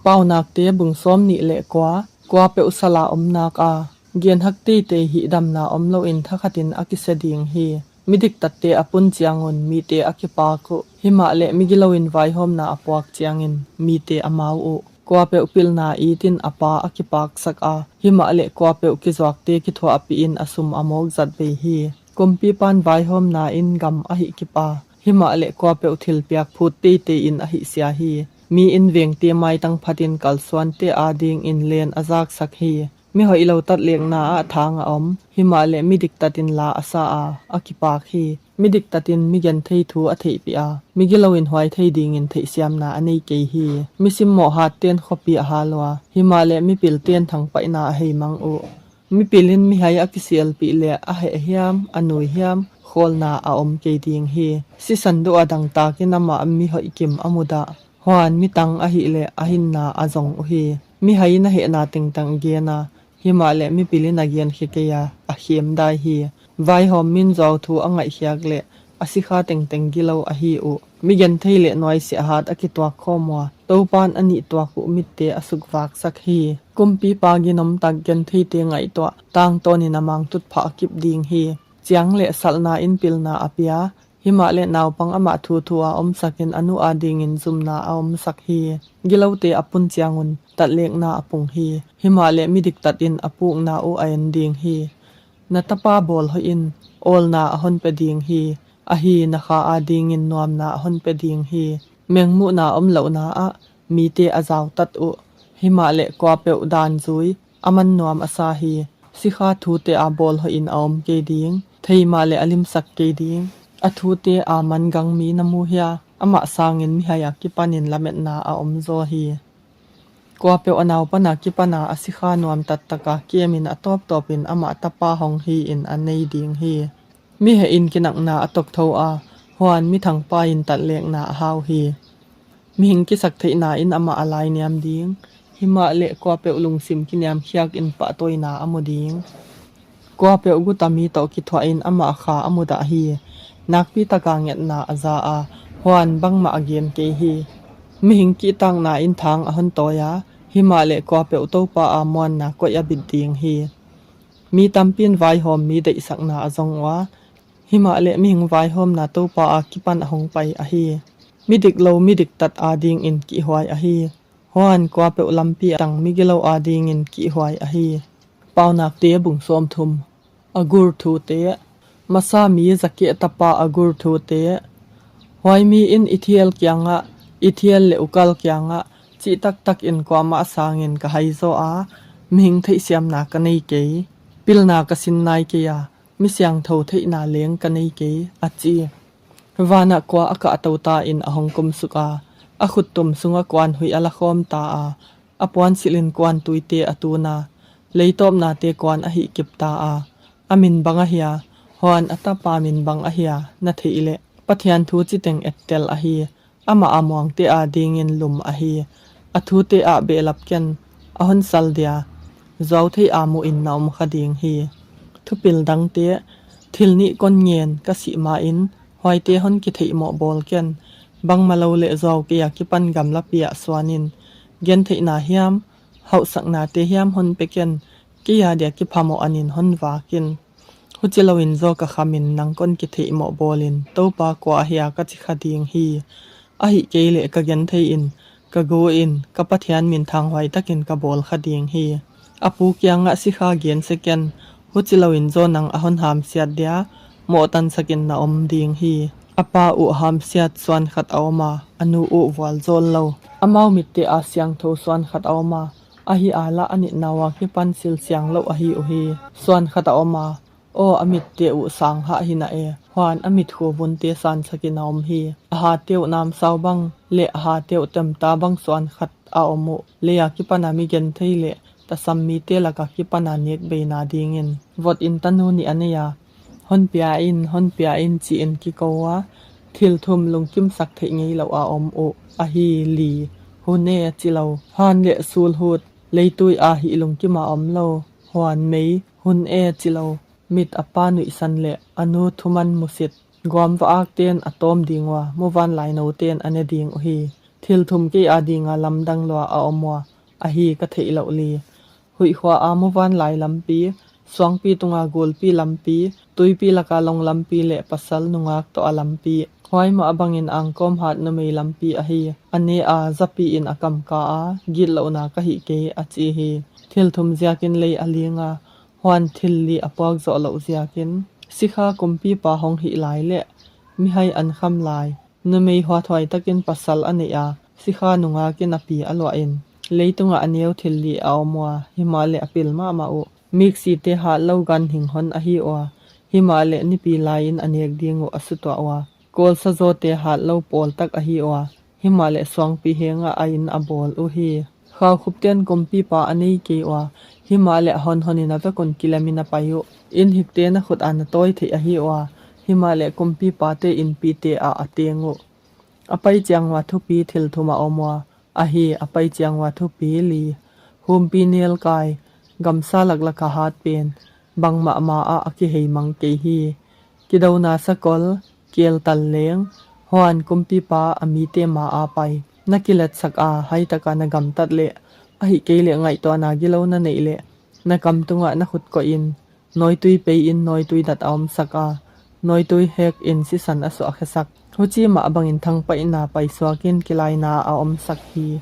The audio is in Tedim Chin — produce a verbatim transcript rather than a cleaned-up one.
Paunakte bung sawm nih le kua. Kua peuh sala om nak a, genhak teitei hihdamna om loin thakhatin a kisia ding hi. Midiktatte a pun ciangun mite a kipak uh, himah le migilo in vaihawmna a puak ciangin mite a mau uh. Kua peuh pilna itin a pa a kipaksak a, himah le kua peuh kizuakte kithuahpih in a sum a mawk zat bei hi. Kumpipan vaihawmna in gam a hih kip a, himah le kua peuh thilpiak phut teitei in a hih sia hi. Mi in vengte maitang phatin kalsuante adingin len a zaksak hi. Mihoih lo tatlekna ah thang a om, himah le midiktatin la a sa a, a kipak hi. Midiktatin migenthei thu a theihpih a, migilo in huai thei dingin theihsiamna a nei kei hi. Misimmawh hatten khuapi a hal uh a, himah le mipilten thangpaihna a heimang uh. Mipil in mihai a kisialpih le a heh hiam, a nui hiam, khawlna a om kei ding hi. Sisan duh a dangtakin amah mihoih kim a mudah. Huan mitang ahih leh a hinna a zong uh hi. Mihai in a hehna tengteng a gen a, himah le mipil in a genkhia kei a, a khem dai hi. Vaihawm min zuau thu a ngaihkhiak leh a sikha tengteng gilo ahi uh. Migenthei le nuaisiah hat a kituak khawm uh a, Topan a nihtuak uh mitte a sukvaksak hi. Kumpipa ginomtak gentheite ngaihtuah, tangtawnin a mangtut phah kip ding hi. Ciang le salhna in pilna a pia, himah le naupang amah thuthu a omsakin a nu adingin zumna a omsak hi. Gilote a pun ciangun tatlekna a pung hi. Himah le midiktatin a pukna uh a en ding hi. Na tapa bawlhoih in awlna a honpia ding hi. Ahi, na kha adingin nuamna a honpia ding hi. Mengmuhna om lohna ah mite a zautat uh, himah le kua peuh dan zui a man nuam a sa hi. Sikha thute a bawlhoihin a om kei ding, thei mah le a limsak kei ding. A thute a man gangmi na mu hia? Amah sangin mihai a kipanin lametna a om zaw hi. Kua peuh a naupang a kipana a sikha nuam taktaka kemin a tawptawpin amah tapa hong hi-in a nei ding hi. Miheh in kinakna a toktho a, huan mithangpa in tatlekna a hau hi. Mihing kisaktheihna in amah a lainiam ding, himah le kua peuh lungsim kiniamkhiakin pahtawina a mu ding. Kua peuh guta mi tawh kithuahin amah kha a mudah hi. Nakpitaka ngetna a za a, huan bangmah a gen kei hi. Mihing kihtakna in thang a hontawi a, himah le kua peuh Topa a muanna koih a bit ding hi. Mi tampin vaihawm mi deihsakna a zong uh a, himah le mihing vaihawmna Topa a kipan a hong pai ahi. Midik lo midiktat adingin kihhuai ahi. Huan kua peuh lampi a tang migilo adingin kihhuai ahi. Paunakte bung sawmthum. A gurthute. Masa mi Zakeh tapa a gurthute. Huai mi in i thial kiangah, i thial le ukal kiangah, cihtaktakin kuamah sangin ka haizaw a, mihing theihsiamna ka nei kei. Pilna ka sin nai kei a, mi siangtho theihna leng ka nei kei, a ci. Vanah kua a kahto ta in a hong kumsuk a, a khuttum sungah kuan huih a lakhawm ta a, a puansilhin kuan tuite a tun a, leitawpnate kuan a hihkip ta a, a min bang ahia, huan a tapa min bang ahia na theih leh, Pathian thu citeng ettel ahi. Amah a muangte adingin lum ahi. A thute ah behlap ken, a hon sal dia, zuau thei a muhin na om kha ding hi. Thupil dangte, thil nih kon ngen ka sih ma-in, huaite hon kitheihmawh bawl ken. Bangmah lo le zuau kei a kipan gamlapi ah suanin, gentheihna hiam, hauhsaknate hiam hon pia ken, kei a dia kiphamawh anin hon vak in. Huci loin zaw ka khamin nang kon kitheihmawh bawlin, Topa kua ahia ka ci kha ding hi. Ahih kei leh ka genthei in, ka gu in, ka Pathian min thanghuai takin ka bawl kha ding hi. A pu kiangah sikha gensia ken, huci loin zaw nang a hon hamsiat dia, mawhtansakin na om ding hi. A pa uh hamsiat suan khat a om a, a nu uh vualzawl lo. Amau mitte a siangtho suan khat a om a, ahi a lah a nitna ua kipan silsiang loh ahi uh hi. Suan khat a om a, aw, a mitte uh sanghah hi na e, huan a mitkhu vunte sansakin a om hi. A hate uh namsau bang le a hate uh temta bang suan khat a om uh. Lei a kipana mi genthei le tasam mite laka kipana nekbeina dingin vot in tanu nih a nei a, hon pia in, hon pia in ci-in kiko a, thil thum lungkimsak theih ngei lo a om uh. Ahi, li, hun e ci lo, han le sulhut, leitui a hih lungkima om lo, huan mei, hun e ci lo, mit a pa nuihsan le a nu thuman musit, guam va-akten a tawm ding ua, muvanlai noten a ne ding uh hi. Thil thum kei adinga lamdang lua a om ua, ahi ka theih loh li. Huih khua-a muvanlai lampi, suangpi tunga gulpi lampi, tuipi laka long lampi le pasal nungak tawh a lampi, huai mah bangin angkawm hat numei lampi ahi. A ne-a zapi-in a kamka-a, gitlohna ka hih kei, a ci hi. Thil thum ziakin lei a linga, huan thil li a puak zawh loh ziakin, sikha kumpipa hong hih lai leh mihai an kham lai, numei huathuai takin pasal a neih a, sikha nungakin a pi a luahin, leitungah a neu thil li a om ua, himahleh a pil mahmah uh. Miksite hat lo ganhing hon ahi ua, himahleh nipi lai-in a nek ding uh a sutuah ua, kawlsa zawte hat lo pawltak ahi ua, himahleh suangpi hengah a inn a bawl uh hi. Khaukhupten kumpipa a nei kei ua, himahleh honhonin a vekun kilemin a pai uh. Innhikte na khut a na tawi theih ahi ua, himahleh kumpipate innpite ah a teng uh. A pai ciang ua thupi thil thum a om ua, ahi, a pai ciang ua thupi li. Humpi nelkai, gamsa laklaka hat pen, bangmah ma-ah a kihei mang kei hi. Kidona sakol, keltal leng, huan kumpipa a mite ma-a pai. Na kiletsak a, haitaka na gamtat leh, ahih kei leh ngaihtuahna gilo na neih leh, na kam tungah na khut koihin, nawitui pei-in nawitui dat a omsak a, nawitui hekin sisan a suahkhiasak. Huci mah bangin thangpaihna paisuakin kilaina a omsak hi.